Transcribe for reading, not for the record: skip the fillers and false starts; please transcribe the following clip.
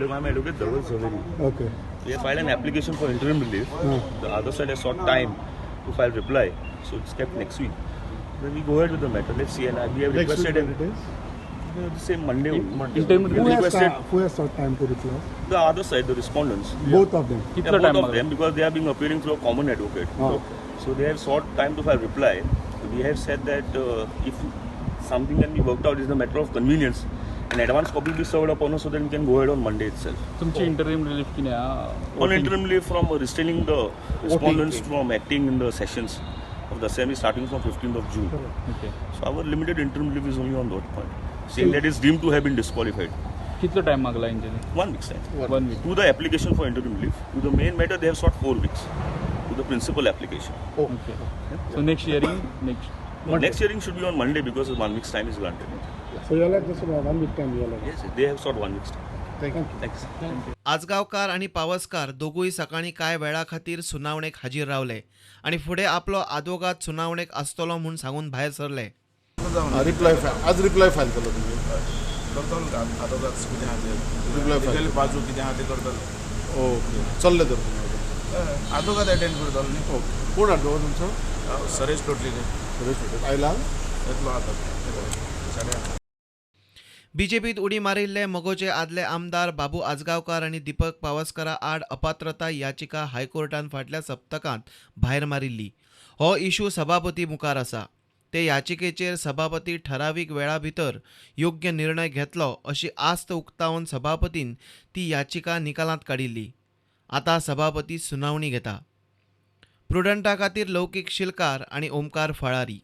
I'm Advocate Dhaval Zaveri. Okay. We have filed an application for interim relief. The other side has sought time to file reply, so it's kept next week. Then we go ahead with the matter. Let's see. And we have Next week requested when it is? The same Monday only. Interim We Who has, requested who has sought time to reply? the other side, the respondents. Both of them. Yeah, कितलो both time of मागला? Them, because they have been appearing through a common advocate. Ah. So they have sought time to file reply. We have said that if something can be worked out, it's a matter of convenience. An advance copy will be served upon us so that we can go ahead on Monday itself. तुमची interim relief कितें आहा? On interim relief from restraining the respondents from acting in the sessions of the assembly starting from 15th of June. Okay. So our limited interim relief is only on that point, saying that is deemed to have been disqualified. कितलो time मागला हेंच्यांनी? 1 week's time. 1 week. To the application for interim relief, to the main matter they have sought 4 weeks. To the principal application. Okay, so next hearing next Next hearing should be on Monday because 1 week's time is granted. So you all have just 1 week time you all have. Yes, they have sought 1 week's time. Thank you. Thanks. Ajgaonkar आनी पावसकार दोगूय सकाळीं कांय वेळा खातीर सुनावणेक हाजीर रावले आनी फुडें आपलो आदवोगाद सुनावणेक आसतलो म्हूण सांगून भायर सरले. रिप्लाय फायल, आज रिप्लाय फायल केलो तुमी? करतलो आदवोगाद कितें आहा तें. Reply file. तेगेली बाजू कितें आहा तें करतलो. ओके, चल्ले तर तुमी आतां? आदवोगाद एटेंड करतलो न्ही. ओके, कोण आदवोगाद तुमचो? सरेश लोटली. सुरेश पटेल आयला? येतलो आतां 8:30. बीजेपीत उडी मारिल्ले मगोचे आदले आमदार बाबू आजगांवकार आनी दीपक पावसकारा आड अपात्रताय याचिका हायकोर्टान फाटल्या सप्तकांत भायर मारिल्ली. हो इशू सभापती मुखार आसा. ते याचिकेचेर सभापती ठरावीक वेळा भितर योग्य निर्णय घेतलो अशी आस्त उक्तावन सभापतीन ती याचिका निकालांत काडिल्ली. आतां सभापती सुनावणी घेता. प्रुडंटा खातीर लौकीक शिलकार आनी ओमकार फळारी.